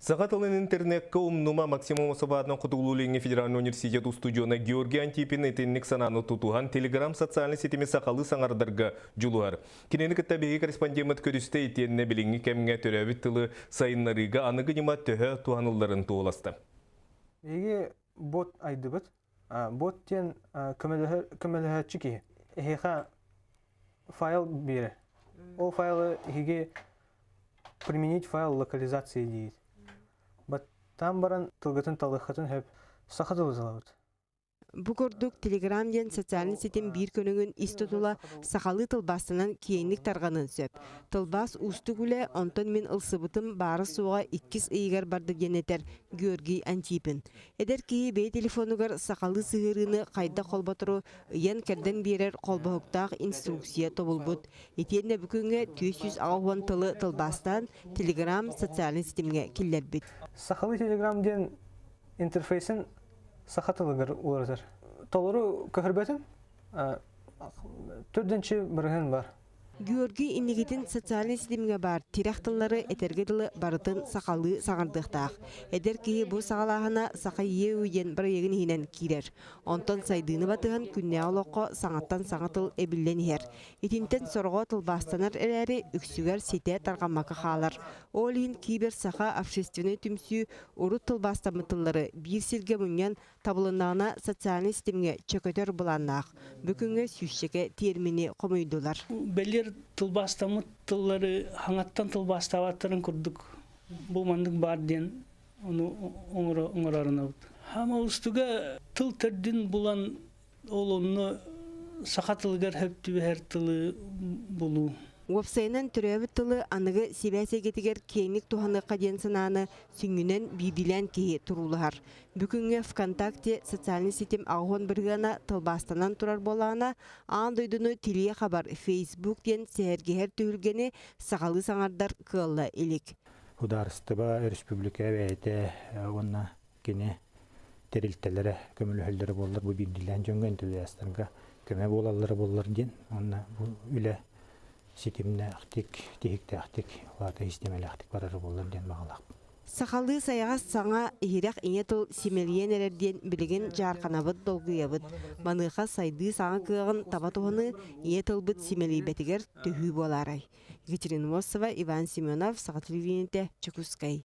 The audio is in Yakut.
Саха тылын интернеккэ умнума Максим Аммосов аатынан Хотугулуу-Илиҥҥи федеральнай университет устудьуона Георгий Антипин итинник санааны тутуһан Телеграм социальнай ситими сахалыы саҥардарга дьулуһар. Кинини кытта биһиги корреспондеммыт көрүстэ итиэннэ билиҥҥи кэмҥэ төрөөбүт тылы сайыннарыыга аныгы ньыма төһө туһанылларын туоһуласта. Биһиги бот айдыбыт. Бот диэн көмөлөһөөччү киһи. Эһиэхэ файл биэрэр. Ол файлы эһиги применить файл локализации диир. Баттаан баран тылгытын талыаххытын сөп. Саха тылы талабыт. Бу курдук Телеграм диэн социальнай ситим биир көрүҥүн ис тутула сахалыы тылбаастанан киэҥник тарҕаныан сөп. Тылбаас уустук үлэ, онтон мин ылсыбытым баара-суоҕа иккис ыйыгар барда диэн этэр Георгий Антипин. Эдэр киһи бэйэ телефонугар сахалыы сыһыарыыны хайдах холботору ыйан-кэрдэн биэрэр холбоһуктаах инструкция тобулбут. Итиэннэ бу күҥҥэ 480 тылы тылбаастаан Телеграм социальнай ситимҥэ киллэрбит. Сахалыы Телеграм диэн интерфейсин саха тылыгар уларытар. Толору көһөрбөтүм. Төрдүнчү бырыһын бар. Георгий инникитин социальнай ситимҥэ баар тирэх тыллары этэргэ дылы барытын сахалыы саҥардыахтаах. Эдэр киһи бу саҕалааһына Саха ЕУ диэн бырайыагын иһинэн киирэр. Онтон сайдыыны батыһан күннээҕи олоххо саҥаттан саҥа тыл эбиллэн иһэр. Итинтэн сороҕо тылбаастанар эрээри, үксүгэр ситэ тарҕаммакка хаалар. Ол иһин Кибер-Саха общественнай түмсүү урут тылбаастаммыт тыллары биир сиргэ мунньан табылыннаҕына социальнай ситимҥэ чөкөтөр былааннаах. Бу күҥҥэ сүүсчэкэ тиэрмини хомуйдулар. Бэлиэр тылбаастаммыт тыллары хаҥаттан тылбаастаабаттарын курдук бу маннык баар диэн ону оҥорорунабыт. Хаама устуга тыл төрдүн булан ол онно саха тылыгар сөп түбэһэр тылы булуу. Уопсайынан төрөөбүт тылы аныгы сибээс эйгэтигэр киэҥник туһаныахха диэн санааны сүнньүнэн биирдиилээн киһи туруулаһар. Бүгүҥҥү ВКонтакте социальнай ситим 80 бырыһыана тылбаастанан турар буоллаҕына, аан дойдуну тилийэ хабар Facebook диэн сэһэргэһэр түһүлгэни сахалыы саҥардар кыалла илик. Судаарыстыба, өрөспүүбүлүкэ бэйэтэ уонна кини тэрилтэлэрэ көмөлөһөллөрө буоллар бу биирдиилээн дьоҥҥо энтузиастарга көмө буолаллара буоллар диэн уонна бу үлэ ситимнээхтик, тиһиктээхтик, улаата систиэмэлээхтик барара буоллар диэн баҕалаахпын. Сахалыы сайаҕас саҥа, иһирэх ийэ тыл симэлийэн эрэр диэн билигин дьаарханабыт, долгуйабыт. Маныаха сайдыы саҥа кыаҕын таба туһаныы ийэ тылбыт симэлийбэтигэр төһүү буолаарай? Екатерина Мосова, Иван Семенов, Саха телевидениетэ, Дьокуускай.